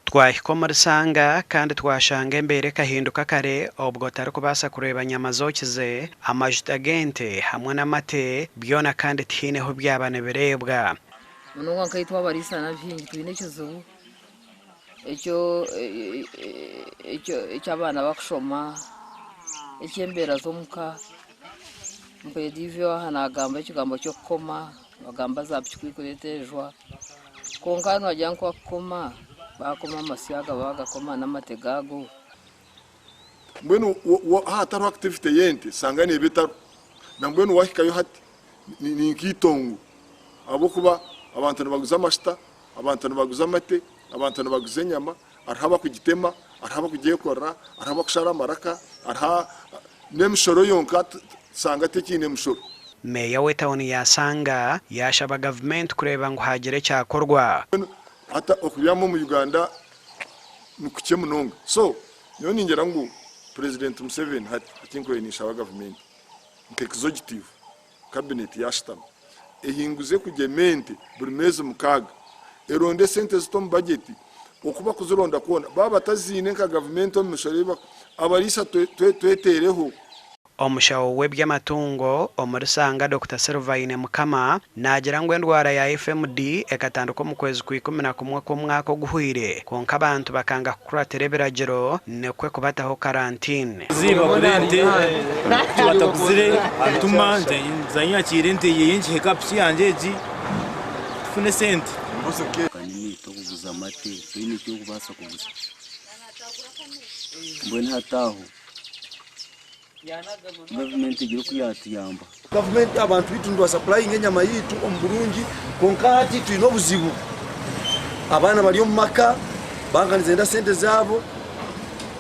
Twahika omuri Sanga kandi twashanga embeera ekahinduka kare obwo otarikubaasa kureeba nyama zookize, amajuta g'ente hamwe n'amate byona kandi tihaine hu byaba nibireebwa. Munonga nkaitwe abariisa n'abahingi twine ekizibu eky'abaana bakushoma, eky'embeera z'omuka. Mpwera aha naagamba ekigambo ky'okukoma, nibagamba za piki ku erikureeta enjwa. Kwonka nibagira ngu ku bakukoma, baakoma amasyo aga baagakoma n'amate gaago. Mbwenu haatariho activity y'ente sanga neeba etariho. Na mbwenu waahikayo hati ni nk'eitongo ahabw'okuba abantu nibaguza amashuta, abantu nibaguza amate, abantu nibaguza enyama, hariho abakugitema, hariho abakugyekorera, hariho abakushara amaraka, hariho n'emishoro yonka sanga tekiine mushoro. Meeya w'etauni ya Sanga yaashaba gavumenti kureeba ngu haagira ekyakorwa. Mbwenu hati okubyama omu Uganda nikukye munonga. So nyowe ningira ngu Purezidenti Museveni hati eki nkubaire ninshaba gavumenti nka executive Kabineti yaashutama ehinguze kugyema ente buri meezi mukaaga, eronde esente zite omu bajeti, oku bakuzironda kwona baaba bataziine nka gavumenti omu mishoro ei abariisa tweteereho. Omushaho w'eby'amatungo omuri Sanga Dokita Sylvaine Mukama naagira ngu endwara ya FMD ekatandika omu kwezi kwa 11 kw'omwaka oguhweire kwonka abantu bakanga kukuratira ebiragiro nikwo kubataho karantini. Ziba bagura ente tibataguzire antuma nza nyakiire ente yeye ngiheka aha piki yangye egi tufune esente. Kanini tokuguza amate toine eki orikubaasa kuguza mbwenu hati aho gavumenti egire oku yaatuyamba. Gavumenti abantu baitu nibasapurayinga enyama yaitu omu burungi kwonka hati twine obuzibu abaana bari omu maka banka nizenda sente zaabo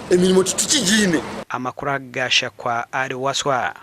emirimo titukigiine. Amakuru aga gashakwa ari Waswa.